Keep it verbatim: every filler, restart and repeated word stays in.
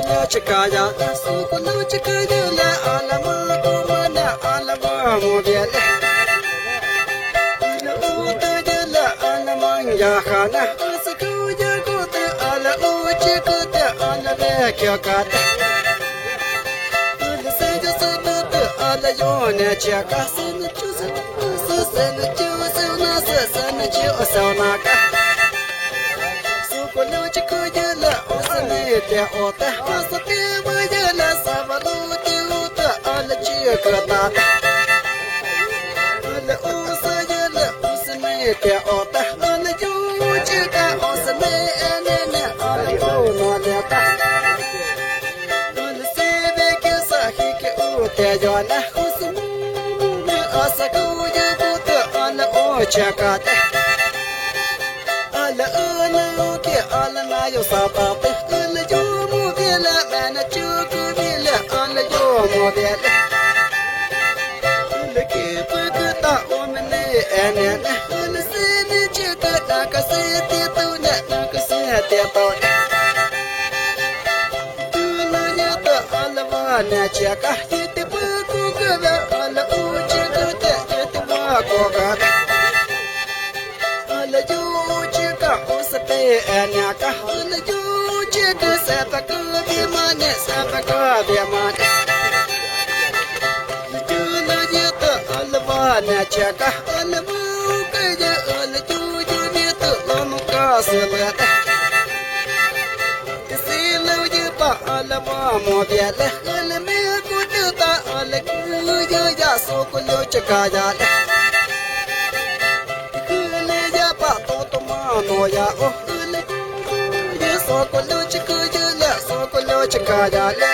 Tsikaya, sukulo tsikayula, alama kumana, alama moviale. Utayula, alama yahana, sukuya kuta, ala uchi kuta, ala vekiakata. Ala seyo sukuta, ala yone chiaka, sene chusu, sene chusu, nasa, sene chusu, naka. Sukulo tsikuyula, osanete ota, asate wayula, savalute uta, ala chikatata. Ala usayula, usanete ota, ala yuchika, osane enene, ala tunoleta. Ala seveke sahike ute yona, usanene, asakuya buta, ala ochakata. Ala ʻana uke, ala nayo sapape, ala yomo vela, mana chuku vela, ala yomo vela. Ala kipukuta omene enene, ala sene chika, nakasete tuna, nakasete tuna. Tuna yata, ala vana chaka, yete puku kava, ala uchi kuta, yete wako kava. Ala yuchika, osape aniaka. Ala yuchika, sepaka vimane, sepaka vimane. Yuna yata, ala vana chaka. Ala vukaya, ala yuyu vita, lanu kaseleta. Sila yupa, ala vamo viale. Ala me kututa, ala kuyu ya, sukulo chikayale. Kule ya pa toto mano ya o kule. Ye soko luchi kuyula, soko luchi kayale.